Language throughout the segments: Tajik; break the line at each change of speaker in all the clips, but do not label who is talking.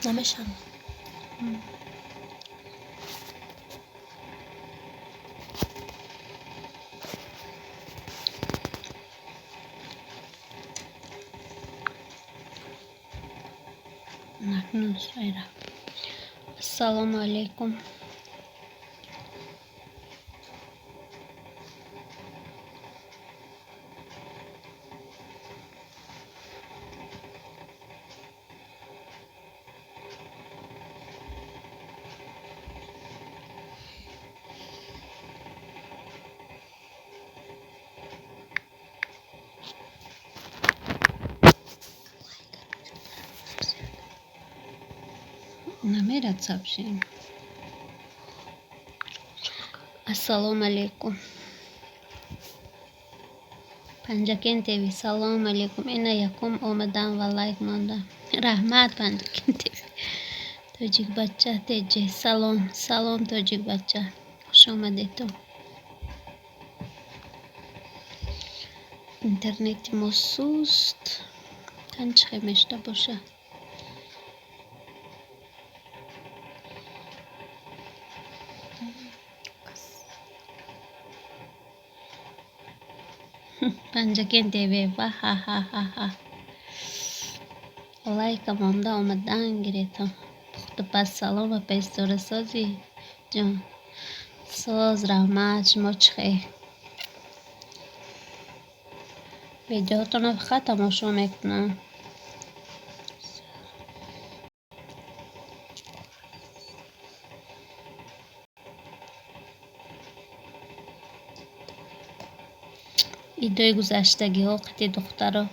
Намешавад.
Ассалому алайкум. Намерад сообщение. Ассалому алайкум. Панҷакен ТВ, салому алайкум. Ина якум омадам ва лайк мондам. Раҳмат, Панҷакен ТВ. Тоҷикбача ТЖ, салом, салом, Тоҷикбача. Хуш омадед. Интернети мо суст. Тан чӣ мешта боша? Панҷакен ТВ, ва-ха-ха-ха-ха. Лайка монда омадан гиретам. Пухту паз, салом ва пестора созӣ ҷон. Соз, раҳмат, шумо чӣ хел? Видеотонро фақат тамошо мекунам. Идои гузаштагиҳо қити духтаро.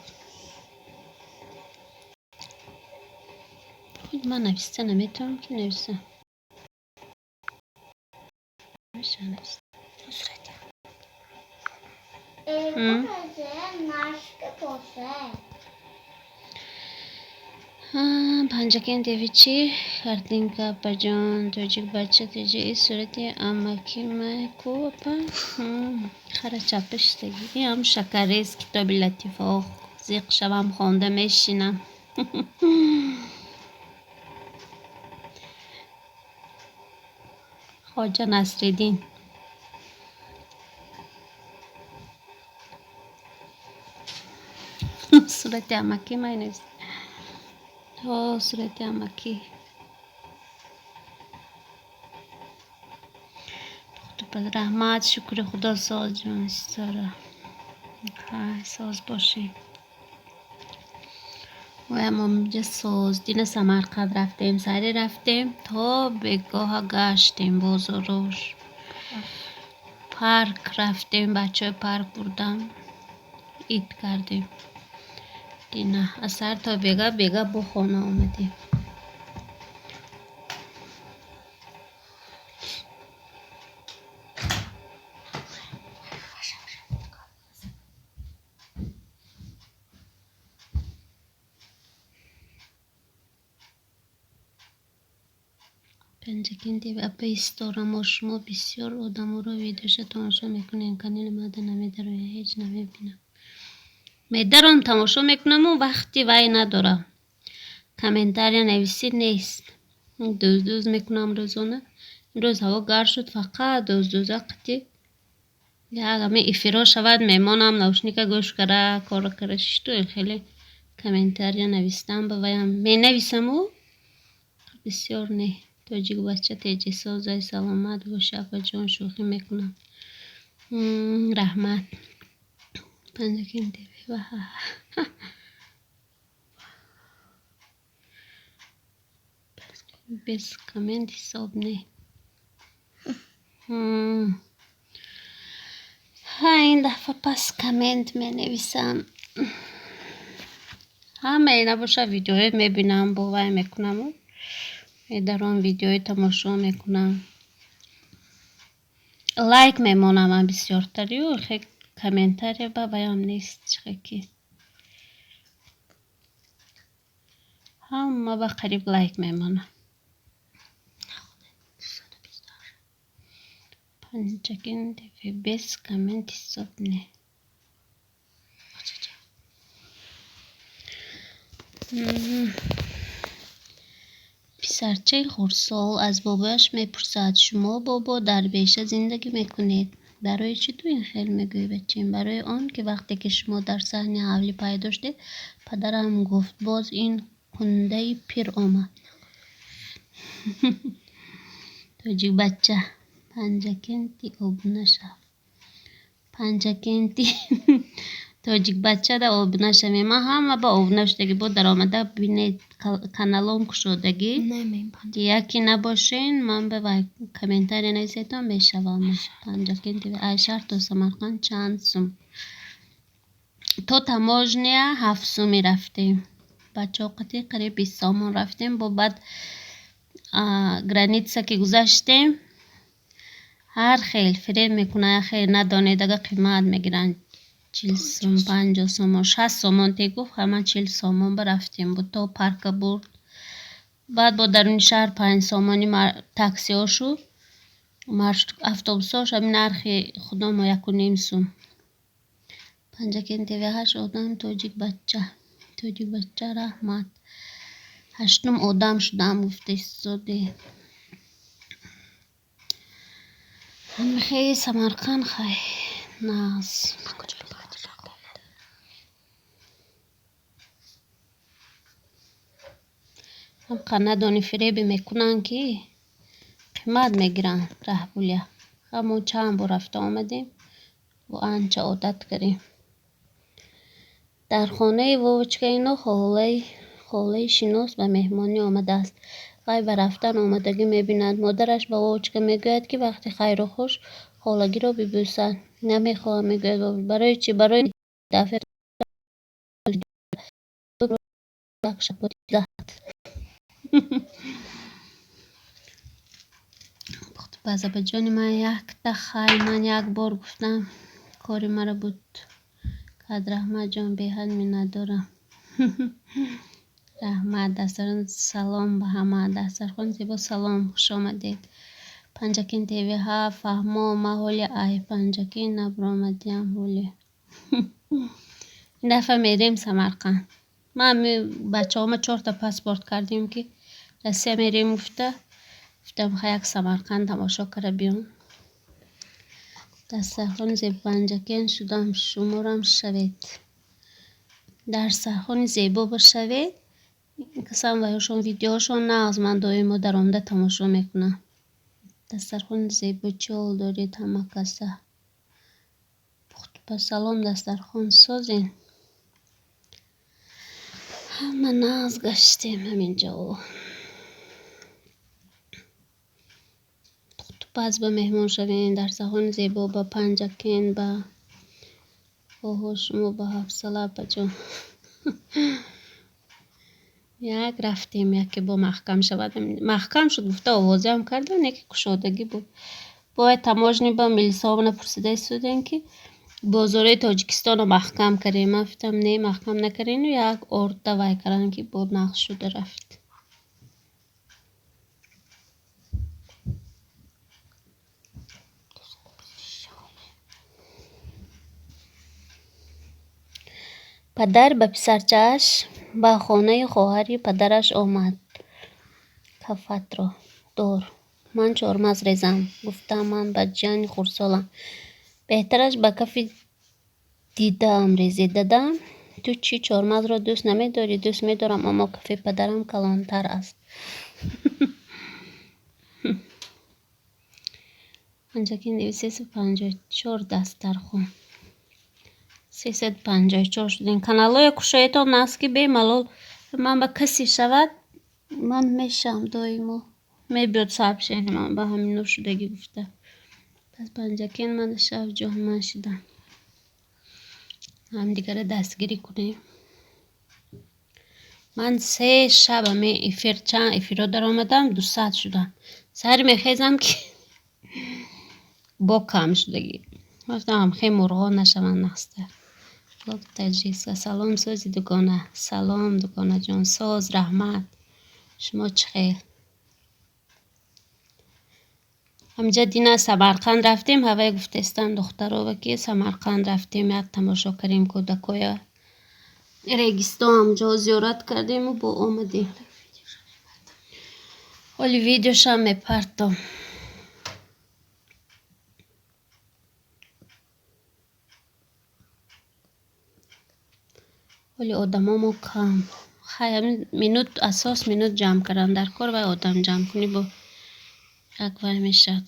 Худ ман нависта наметавонам ки нависам. Намеша нависта. М? Панҷакен ТВ чӣ? Картинка апаҷон, Тоҷикбача ТЖ и сурати амакима ку апа? Хара чапиштаги. Ин ҳам шакаррез китоби латифаҳо. Зиқ шавам хонда мешинам. Хоҷа Насриддин. Сурати амакима инест. Ҳо, сурати амакӣ. Раҳмат, шукри Худо соз ҷон Ситора. Ҳай, соз бошӣ. Оям омҷа соз. Дина Самарқанд рафтем, сари рафтем, то бегоҳа гаштем бозорош. Парк рафтем, бачаҳои парк бурдам. Ид кардем. Дина аз сар то бега, бега бо хона омадем. Панҷакен ТВ, апаи Ситора, мо шумо бисёр одаморо видеоша тамошо мекунем, канали мада намедарояд, ҳеҷ намебинам. Медаром, тамошо мекунаму вақти вай надорам. Комментария нависӣ нест. Дӯз-дӯз мекунам рӯзона. Имрӯз ҳаво гарм шуд, фақат дӯз-дӯза қити. Як ҳами эфиро шавад, мемонам, наушника гӯш кара, кора кара шишту хеле комментария навистам ба ваям. Менависаму бисёр не. Тоҷикбача ТЖ созай, саломат бошӣ апаҷон, шӯхӣ мекунам. Раҳмат. Панҷакен ТВ, ва без коммент ҳисоб не. Ҳа, ин дафъа пас коммент менависам. Ҳамаи набоша видеои мебинам, бовай мекунаму. Медаром видеои тамошо мекунам. Лайк мемонам ман бисёртарию хе комментария ба ваям нест чихе ки. Ҳама ба қариб лайк мемонам. Панҷакен ТВ без коммент ҳисоб не. Писарчаи хурдсол аз бобояш мепурсад: «Шумо, бобо, дар беша зиндагӣ мекунед?» «Барои чӣ ту ин хел мегӯӣ, бачаем?» «Барои он ки вақте ки шумо дар саҳни ҳавлӣ пайдо шудед, падарам гуфт: боз ин кундаи пир омад.» Тоҷикбача. Панҷакенти обуна шав. Панҷакенти тоҷикбачада обуна шавем. Ман ҳама ба обуна шудагӣ, бо даромада бинед, каналом кушодагӣ. Яке набошен, ман ба вай комментария нависетон мешавам. Панҷакенти ай шаҳр то Самарқанд чанд сум? То таможня 7 суми рафтем. Бачаҳо қати қариб 20 сомон рафтем, бо баъд граница ки гузаштем, ҳар хел фиреб мекунанд, хел надонед, ага қимат мегиранд. 40 сум, 50 сомон, 60 сомон те гуфт, ҳама 40 сомон ба рафтем. Бу то парка бурд. Баъд бо даруни шаҳр 5 сомонӣ таксиҳо шуд. Автобусҳош ҳамин нархи худомо 1,5 сум. Панҷакент ТВ ҳашт одам тоҷикбача. Тоҷикбача, раҳмат. Ҳаштум одам шудам, гуфта истоде. Ҳамихе Самарқанд хай нағз. Ҳамқа надонӣ фиребе мекунанд, ки қимат мегиранд раҳбулия. Ҳамо чанд бор рафта омадем, бо анча одат кардем. Дар хонаи Вовочка ино холаи шинос ба меҳмонӣ омадааст. Вай ба рафтан омодагӣ мебинад. Модараш ба Вовочка мегӯяд, ки вақти хайру хуш холагиро бибӯсад. «Намехоҳам», мегӯяд Вовочка. «Барои чӣ?» «Барои дафъа як шапоти зад.» Пухтупаз, ман якта хай, ман як бор гуфтам, кори маро буд кард. Раҳматҷон, беҳад миннатдорам. Раҳмат. Дастархон, салом ба ҳама. Дастархони зебо, салом, хуш омадед. Панҷакент ТВ ҳа, фаҳмо, ман ҳоли ай Панҷакент набаромадиам ҳоле. Ин дафъа мерем Самарқанд. Ман бачаҳома чорта паспорт кардем, ки Россия мерем гуфта. Гуфтам, хай, як Самарқанд тамошо кара биём. Дастархони зебо, Панҷакент шудам, шуморам шавед. Дастархони зебо бошавед. Касам ваёшон видеошон нағз, ман доимо даромада тамошо мекунам. Дастархони зебо, чӣ ҳол доред ҳама каса? Пухтупаз, салом, дастархон созен? Ҳама нағз гаштем ҳаминҷо. Пухтупаз ба меҳмон шавем, дастархони зебо ба Панҷакент ба оҳо, шумо ба ҳафсала, апаҷон. Як рафтем, яке бо маҳкам шавад. Маҳкам шуд гуфта овозаам кардам, яке кушодагӣ буд. Бояд таможня ба милисаомона пурсида истодем, ки бозорҳои Тоҷикистонро маҳкам кардем. Ман гуфтам, не, маҳкам накардем, як орда вай кардам, ки бо нағз шуда рафт. Падар ба писарчааш ба хонаи хоҳари падараш омад. «Кафатро дор, ман чормағз резам», гуфтам ман ба ҷияни хурдсолам. «Беҳтараш ба кафи дидаам резӣ, дадам. Ту чӣ, чормағзро дӯст намедорӣ?» «Дӯст медорам, аммо кафи падарам калонтар аст.» Панҷакент 354 дастархон. 354 шудем. Каналҳое кушоедтон аст, ки бемалол ман ба касе шавад, ман мешавам, доимо мебиёд сообщение ман ба ҳамино шудагӣ гуфта. Пас Панҷакент ман шав ҷон, ман шудам. Ҳамдигарро дастгирӣ кунем. Ман 3 шаб ҳамин эфир, чанд эфирҳо даромадам, 200 шудам. Саҳари мехезам, ки бо кам шудагӣ. Гуфтам, хе мурғо нашаванд нағзтар. Таҷикска, салом, сози дугона. Салом, дугонаҷон, соз, раҳмат. Шумо чӣ хел? Ҳаминҷа дина Самарқанд рафтем, ҳавай гуфтаистанд духтарова, ки Самарқанд рафтем, як тамошо кардем кӯдакоя. Регистон ҳамҷо зиёрат кардему бо омадем. Оли видеошам мепартом. Оли одамомо кам. Хай, ҳамин минут асос минут ҷамъ кардан дар кор, вай одам ҷамъ кунӣ бо як вай мешавад.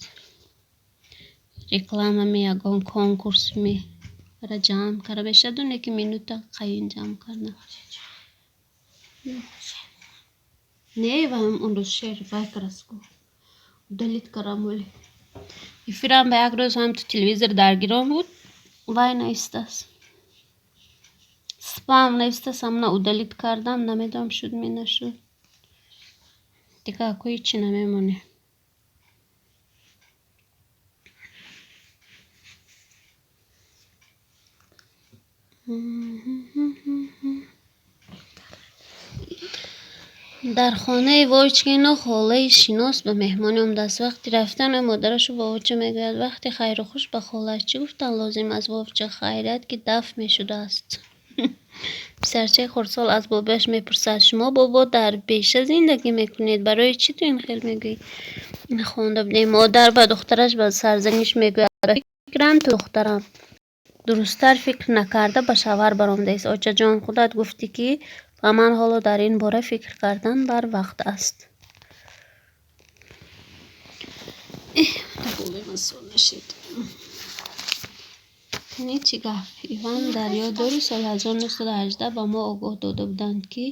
Рекламами, ягон конкурсми ара ҷамъ карда мешаваду, не ки минута қайин ҷамъ кардан. Не, вай он рӯз шер вай караску. Удалить карам оли. Эфирам ба як рӯз ҳам ту телевизор даргирон буд, вай наистааст. Спам навистааст, ҳамона удалить кардам, намедонам шуд ми нашуд. Дигар ако ҳичи намемонем. Дар хонаи Вовчикино холаи шинос ба меҳмонӣ омадааст. Вақти рафтан ӯ модарашу Вовча мегӯяд: вақти хайру хуш ба холааш чӣ гуфтан лозим аст? Вовча: хайрият ки даф мешудааст. Писарчаи хурдсол аз бобояш мепурсад: шумо бобо дар беша зиндагӣ мекунед? Барои чӣ ту ин хел мегӯӣ? Хонда будем. Модар ба духтараш ба сарзаниш мегӯяд: ба фикрам ту духтарам дурусттар фикр накарда ба шавҳар баромадаист. Очаҷон, худат гуфтӣ ки ба ман ҳоло дар ин бора фикр кардан барвақт аст. Кани чӣ гап? Иван, дар ёд дорӣ, соли 1918 ба мо огоҳ дода буданд, ки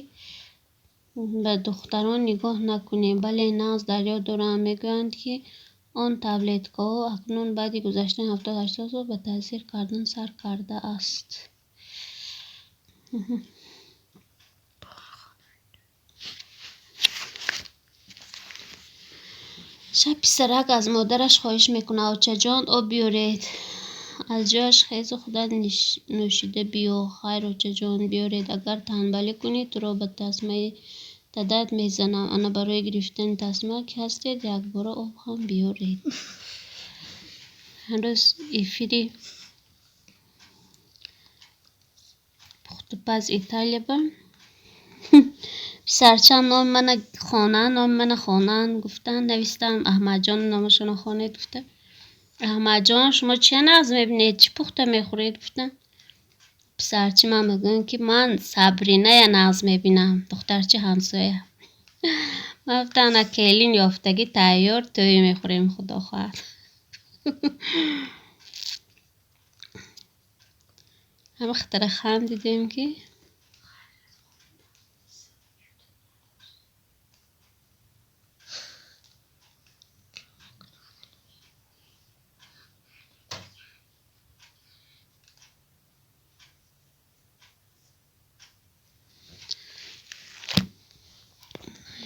ба духтарон нигоҳ накунем. Бале, нағз дар ёд дорам. Мегӯянд, ки он таблеткаҳо акнун баъди гузаштани 70-80 сол ба таъсир кардан сар кардааст. Шаб писарак аз модараш хоҳиш мекунад: очаҷон, об биёред. Аз ҷояш хезу худат нӯшида биё. Хайр, очаҷон, биёред. Агар танбалӣ кунӣ, туро ба тасмаи дадат мезанам. Ана барои гирифтани тасма ки ҳастед, якбора об ҳам биёред. Ҳанӯз эфири пухтупаз Италия ба писарчаам номи мана хонанд, номи мана хонанд гуфтанд, навистам Аҳмадҷон номашонро хонед гуфта. Аҳмадҷон, шумо чия нағз мебинед, чӣ пухта мехӯред гуфтам. Писарчи ман мегӯям, ки ман Сабриная нағз мебинам, духтарчи ҳамсоя. Ман гуфтам, ана келин ёфтагӣ тайёр, тӯй мехӯрем, худо хоҳад. Ҳама хатара хандидем ки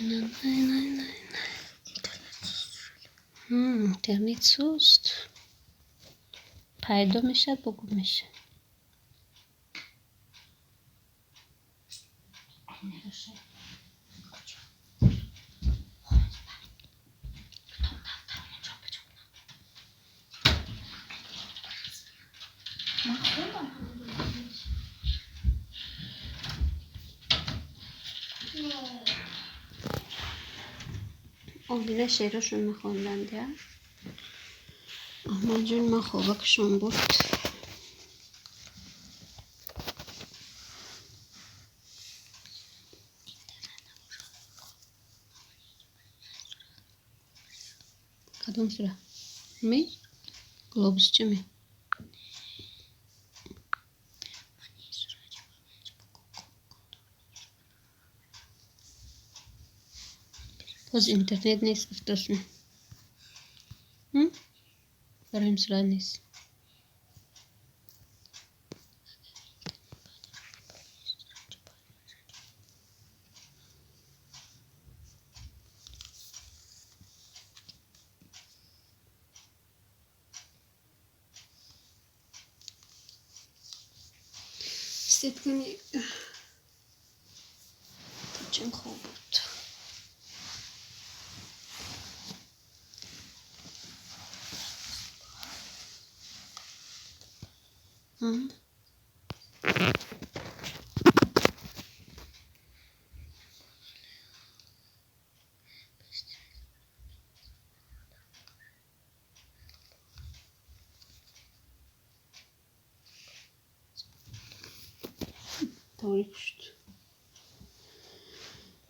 най, най, най, най. Интернет суст. Пайдо мешавад, бо гум мешавад. Омина шеърашон мехонданд, я? Аҳмадҷон, ман хобакашон бурд. Кадом сура? Ми? Глобусча ми? Боз интернет нест, гуфтосме. Барои сурат нест. Истед кунӣ. Чим хоб буд. Торик шуд.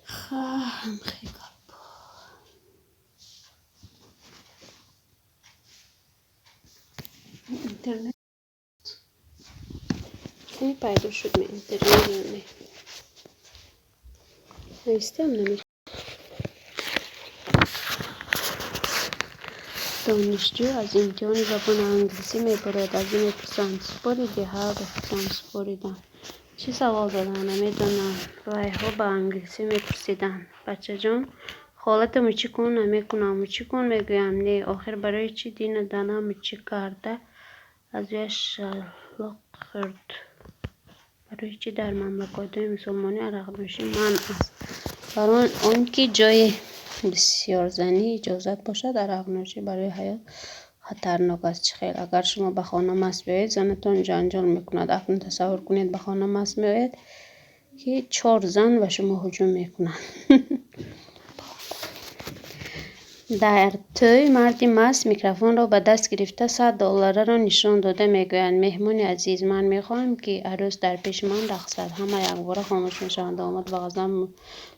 Ха, гап. Интернет кай пайдо шуд, интернет ё не? Навистам, наме. Донишҷӯ аз имтиҳони забони англисӣ мебарояд. Аз ӯ мепурсанд: «Супоридӣ?» «Ҳа, ба фикрам, супоридам». Чӣ савол доданд? Намедонам. Вайҳо ба англисӣ мепурсиданд. Бачаҷон, холата мучӣ кун? Намекунам. Мучӣ кун, мегӯям. Не. Охир барои чӣ Дина Дана мучӣ карда аз ӯяш шалоқ хӯрд? Барои чӣ дар мамлакатҳои мусулмонӣ арақнӯшӣ манъ аст? Барои он ки ҷои бисёрзанӣ иҷозат бошад, арақнӯшӣ барои ҳаёт хатарнок аст. Чӣ хел? Агар шумо ба хона маст биёед, занатон ҷанҷол мекунад. Акнун тасаввур кунед, ба хона маст меоед, ки чор зан ба шумо ҳуҷум мекунанд. Дар тӯй марди маст микрофонро ба даст гирифта, 100 доллараро нишон дода мегӯяд: «Меҳмони азиз, ман мехоҳам, ки арӯс дар пеши ман рақсад». Ҳама якбора хомӯш мешаванд. Домод ба ғазаб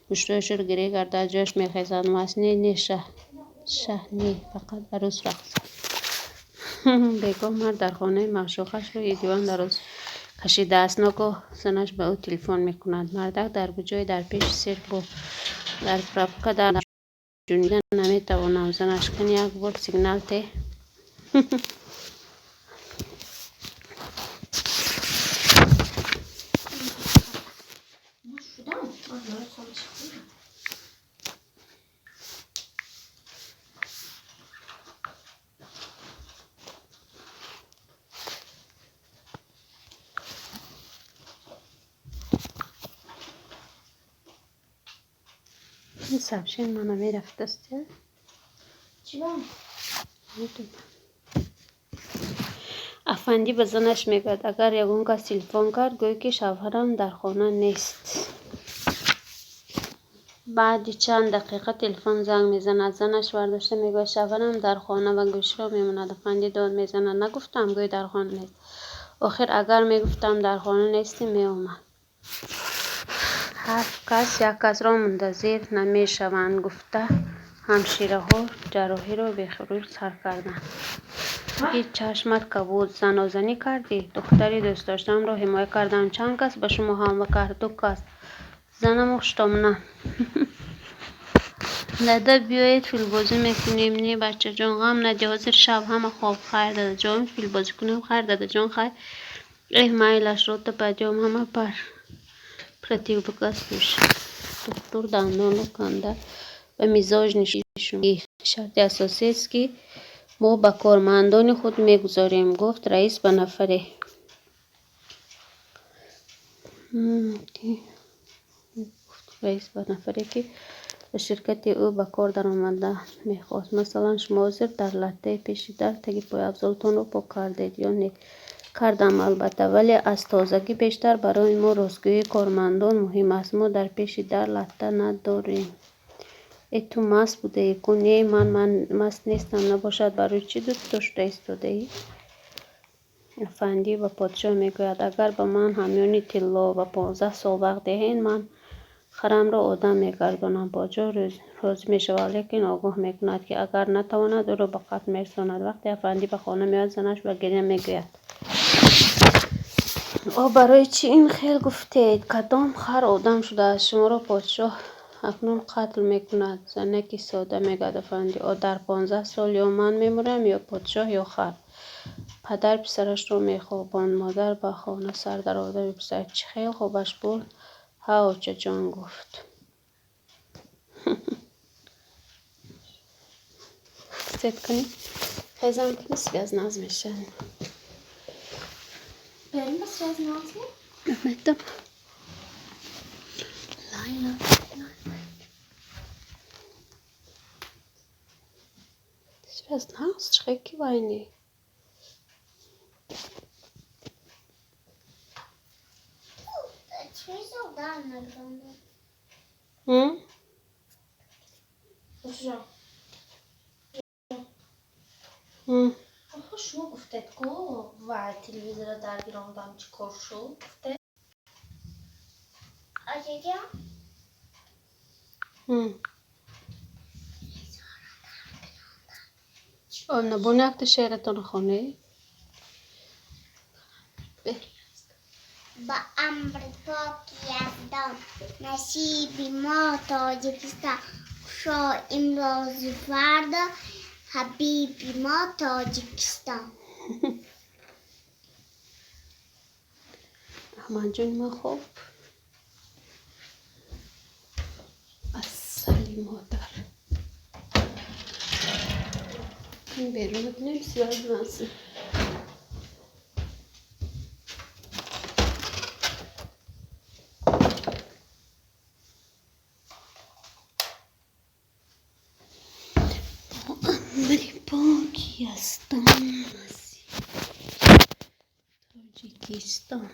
муштҳояшро гирӣ карда аз ҷояш мехезад. Маст: «Не, не, шаҳ не, фақат арӯс рақсад». Бегоҳ мард дар хонаи маъшуқаш рӯи диван дароз кашидааст. Ногоҳ занаш ба ӯ телефон мекунад. Мардак дар куҷое? Дар пеши сирк бо дар пробка дар ҷунида наметавонам. Занаш: «Кани, як бор сигнал те». Сообщение мана мерафтаст.
Чиба?
Афандӣ ба занаш мегӯяд: «Агар ягон кас телефон кард, гӯй, ки шавҳарам дар хона нест». Баъди чанд дақиқа телефон занг мезанад. Занаш бардошта мегӯяд: «Шавҳарам дар хона», ва гӯширо мемонад. Афандӣ дод мезанад: «Нагуфтам, гӯй, дар хона нест? Охир агар мегуфтам дар хона нестӣ, меомад». Ҳафт кас як касро мунтазир намешаванд, гуфта, ҳамшираҳо ҷарроҳиро бе хирург сар карданд. Ки чашмат кабуд, занозанӣ кардӣ? Духтари дӯстдоштаамро ҳимоя кардам. Чанд кас ба шумо ҳамла кард? Ду кас. Занаму хуштомна. Дада, биёед, филбозӣ мекунем. Не, бачаҷон, ғам надиҳ, ҳозир шаб ҳама хоб. Хайр, дадаҷон, филбозӣ кунем. Хайр, дадаҷон, хайр. Эҳ, майлаш, рота пойдём. Ҳама пар противогаз пӯшид. Духтур дандонро канда ба мизоҷ нишон. Шарти асосиест, ки мо ба кормандони худ мегузорем, гуфт раис ба нафаре, ки ба ширкати ӯ ба кор даромада мехост. Масалан, шумо ҳозир дар латтаи пеши дар таги пойафзолтонро пок кардед ё не? Кардам, албатта, вале аз тозагӣ бештар барои мо ростгӯии кормандон муҳим аст. Мо дар пеши дар латта надорем. Э, ту маст будаӣ ку? Не, ман маст нестам. Набошад, барои чӣ дутто шуда истодаӣ? Афандӣ ба подшоҳ мегӯяд: «Агар ба ман ҳамёни тилло ва 15 сол вақт диҳед, ман харамро одам мегардонам». Подшоҳ розӣ мешавад, лекин огоҳ мекунад, ки агар натавонад, ӯро ба қатл мерасонад. Вақте афандӣ ба хона меояд, занаш ба гиря мегӯяд: «О, барои чӣ ин хел гуфтед? Кадом хар одам шудааст? Шуморо подшоҳ акнун қатл мекунад». Занаки сода, мегӯяд афандӣ, дар 15 сол ё ман мемирам, ё подшоҳ, ё хар. Падар писарашро мехобонд. Модар ба хона сар дароварда мепурсад: «Чӣ хел хобаш бурд?» «Ҳа, очаҷон», гуфт. Сет кунӣ, хезам кунӣ, связь нағз мешавад.
Берем ба связь нағз?
Наметам. Лайла. Связь нағз, чӣ хел ки вайни?
Чизо дар награнда.
М?
Ошо.
М?
Охо, шумо гуфтед ку, вай телевизора дар гирондам, чӣ кор шуд, гуфтед?
Набони якта шеъратон хонед.
Ба амри поки Яздон, насиби мо Тоҷикистон, кушо имрӯзу фардо, ҳабиби мо Тоҷикистон.
Аҳмадҷони ма хоб. Асали модар. Берун мекунем, связ нас. Бо амри поки Яздон, насиби Тоҷикистон.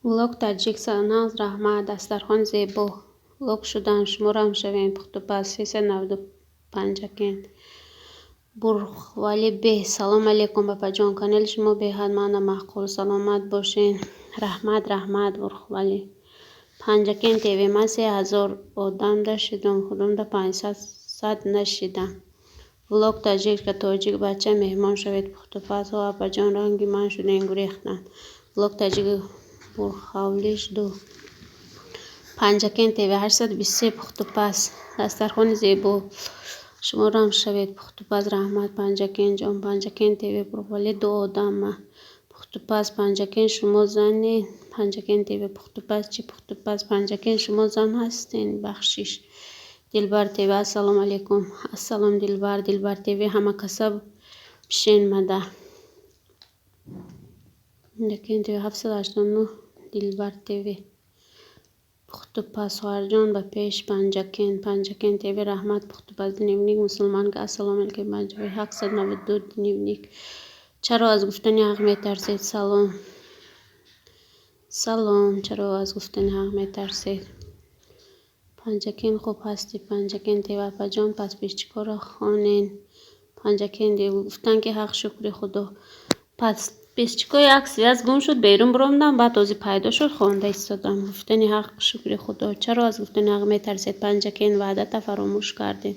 Влог таҷик нағз, раҳмат, дастархон зебо. Лок шудан, шуморам шавем, пухтупаз 395 Панҷакент. Бурхвали беҳ. Салом алейкум, бапаҷон. Канали шумо беҳад мана маъқул. Саломат бошен. Раҳмат, раҳмат, Бурхвали. Панҷакент ТВ. Ман 3000 одамда шидум, худумда 500 нашидам. Влог таҷик тоҷик бача меҳмон шавед, пухтупаз. Ҳо апаҷон, ранги ман шуден, гурехтанд. Влог таҷик Бурхавлиш ду. Панҷакент ТВ 823 пухтупаз. Дастархони зебо. Шуморам шавед, пухтупаз, раҳмат, Панҷакент ҷон. Панҷакент ТВ Бурхвали ду одама. Пухтупаз Панҷакент шумо зане? Панҷакент ТВ пухтупаз чӣ пухтупаз? Панҷакент шумо зан ҳастен? Бахшиш. Дилбар ТВ ассалому алейкум. Ассалом Дилбар, Дилбар ТВ ҳама каса пишен мада. Панҷакент ТВ 789 Дилбар ТВ. Пухтупаз хоҳарҷон ба пеш Панҷакент. Панҷакент ТВ раҳмат пухтупаз. Дневник мусулманка ассалому алейкум Панҷакент 792 дневник. Чаро аз гуфтани ҳақ метарсед? Салом. Салом, чаро аз гуфтани ҳақ метарсед? Панҷакент хуб ҳастӣ? Панҷакент ТВ апаҷон пас пешчикоро хонен. Панҷакент гуфтан ки ҳақ шукри Худо. Пас Подписчикои як связь гум шуд, берун биромадам, баъд ҳозир пайдо шуд, хонда истодам. Гуфтани ҳақ, шукри Худо. Чаро аз гуфтани ҳақ метарсед? Панҷакен ваъдата фаромӯш кардем.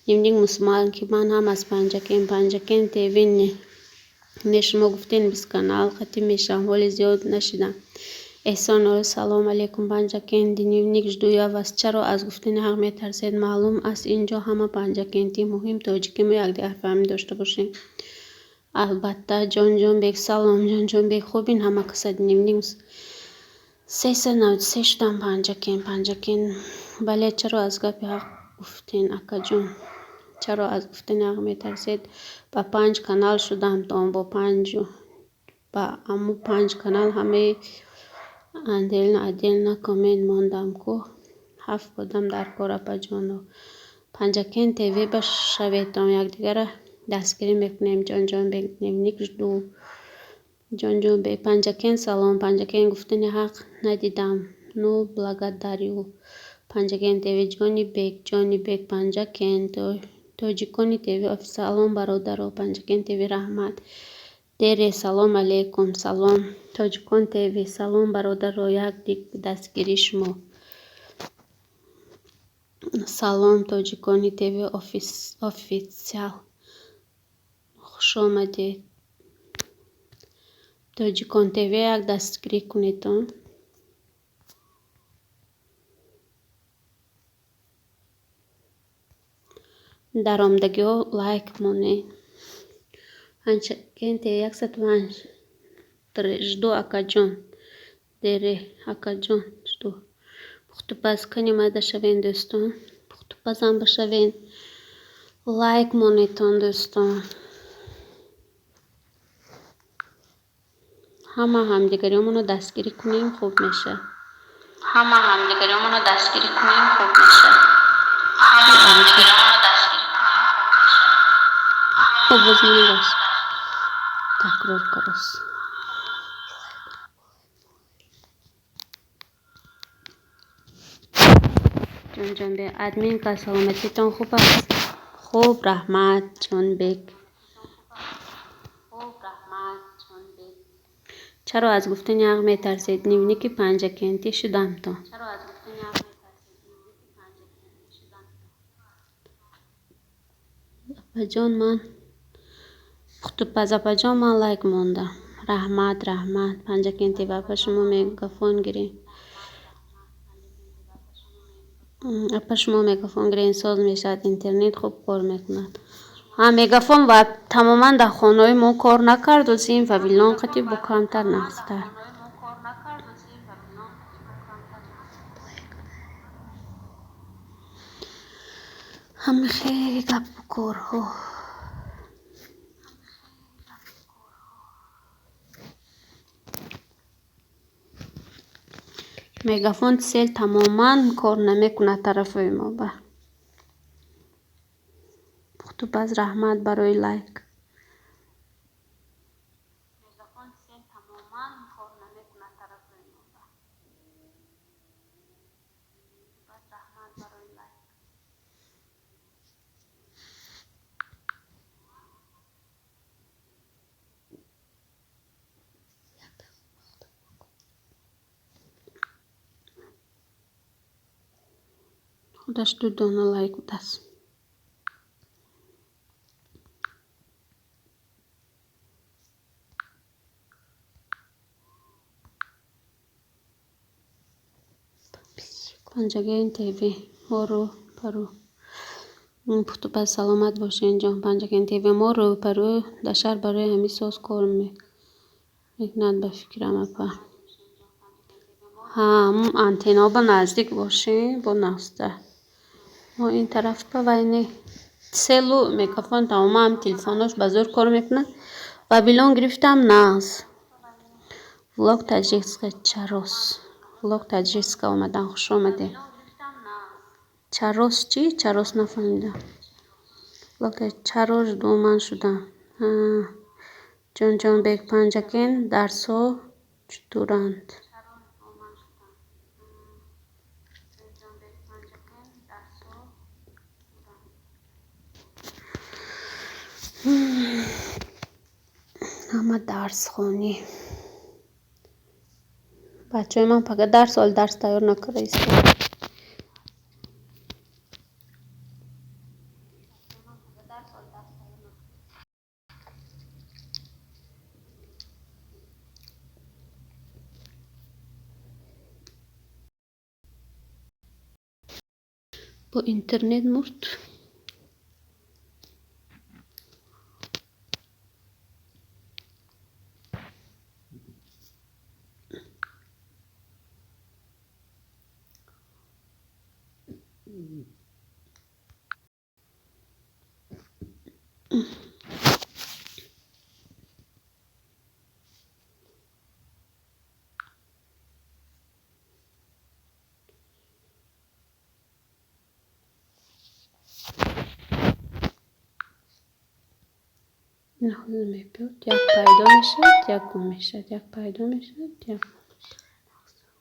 Дневник мусулман ки ман ҳам аз Панҷакен, Панҷакен ТВ не, шумо гуфтен бист канал қатӣ мешавам, ҳоли зиёд нашидам. Эҳсон салом алейкум, Панҷакен, дневник жду я вас. Чаро аз гуфтани ҳақ метарсед? Маълум аст, ин ҷо ҳама панҷакентӣ. Муҳим тоҷикиму якдигарфаҳмӣ дошта бошем. Албатта, Ҷонҷонбек, салом, Ҷонҷонбек, хубин ҳама каса. Дневник 393 шудам. Панҷакен, Панҷакен, бале. Чаро аз гапи ҳақ гуфтен, акаҷон? Чаро аз гуфтани ҳақ метарсед? Ба панҷ канал шудам то бо панҷ ба аму панҷ канал ҳамаи отдельно отдельно коммент мондам ку ҳафт одам дар кор, апаҷоно. Панҷакен ТВ ба шаветон, якдигара дастгирӣ мекунем. Ҷонҷонбек, дневник жду. Ҷонҷонбек, Панҷакен, салом, Панҷакен, гуфтани ҳақ надидам, ну благодарю. Панҷакен ТВ, Ҷонибек, Ҷонибек, Панҷакен, Тоҷикони ТВ, салом, бародаро, Панҷакен ТВ, раҳмат. Дере, салом алейкум, салом, Тоҷикон ТВ, салом, бародаро, як дастгирии шумо. Салом, Тоҷикони ТВ официал. Хушомадед. Тоҷикон ТВ як дастгирӣ кунедон. Даромадагиҳо лайк монед. Панҷакен ТВ 105 жду, акаҷон. Дере, акаҷон, жду. Пухтупаз кани майда шавен, дӯстон. Пухтупазам башавен. Лайк монедтон, дӯстон. Ҳама ҳамдигариёмонро дастгирӣ кунем, хуб мешавад. Ҳама ҳамдигариёмонро дастгирӣ кунем, хуб мешавад. Ҳама ҳамдигариёмонро дастгирӣ кунем, хуб мешавад. Хуб, боз такрор карос. Ҷонҷонбек, админка, саломатитон хуб аст? Хуб, раҳмат, Ҷонбек. Чаро аз гуфтани ҳақ метарсед? Дневники панҷакентӣ шудам то. Апаҷон, ман пухтупаз, апаҷон, ман лайк мондам. Раҳмат, раҳмат. Панҷакен ТВ, апа, шумо мегафон гиред. Апа, шумо мегафон гиред, соз мешавад, интернет хуб кор мекунад. Ҳа, мегафон ва тамоман дар хонаҳои мо кор накард, ин Вавилон қати бо камтар нағзтар. Ҳами хеле гапу корҳо. Мегафон сел тамоман кор намекунад тарафҳои мо ба. Пухтупаз, раҳмат барои лайк. Худаш ду дона лайк будааст. Панҷакен ТВ мо рӯ-ба-рӯ. Пухтупаз, саломат бошед, ҷон. Панҷакен ТВ мо рӯ-ба-рӯ дар шаҳр барои ҳамин соз кор мекунад, ба фикрам, апа. Ҳа, антеннаҳо ба наздик бошем, бо нағзтар. Мо ин тараф ба вайни селу мегафон тамоман телефонҳош ба зӯр кор мекунад. Вавилон гирифтам нағз. Влог таджикска чарос. Влог таджикска омадан, хуш омадед. Чарос чӣ? Чарос нафаҳмидам. Влог чаро жду ман шудам. Ҷонҷонбек, Панҷакен дарсҳо чутуранд? Ҳама дарсхонӣ. Бачаҳои ман пага дарс, ҳоли дарс тайёр накарда истодам. Бо интернет мурд. Мебиёд, як пайдо мешавад, як гум мешавад, як пайдо мешавад, як гум мешавад.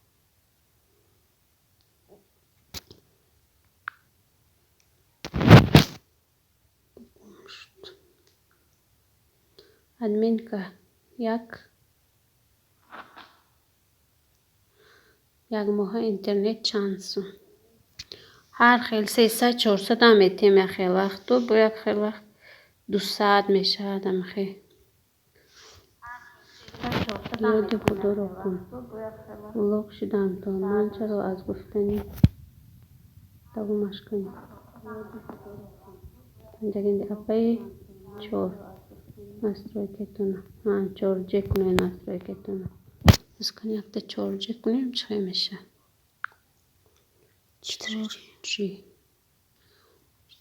Гум шуд. Админка як моҳа интернет чанд сум? Ҳар хел 300, 400 ам метем як хел вақту, бо як хел вақт 200 мешавад амхе. Ёди худоро кун. Блок шудам то ман чаро аз гуфтани давомаш кунем. Панҷагинди апаи чор настройкатона. Ҳа, 4G кунем настройкатона. Кани якта 4G кунем, чӣ хел мешавад? 4G.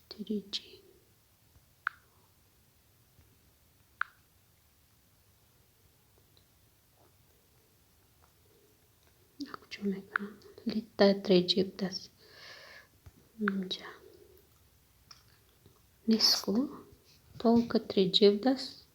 4G. Куҷо мекунам? Литта 3G будааст. Инҷа. Нест ку? Только 3G будааст.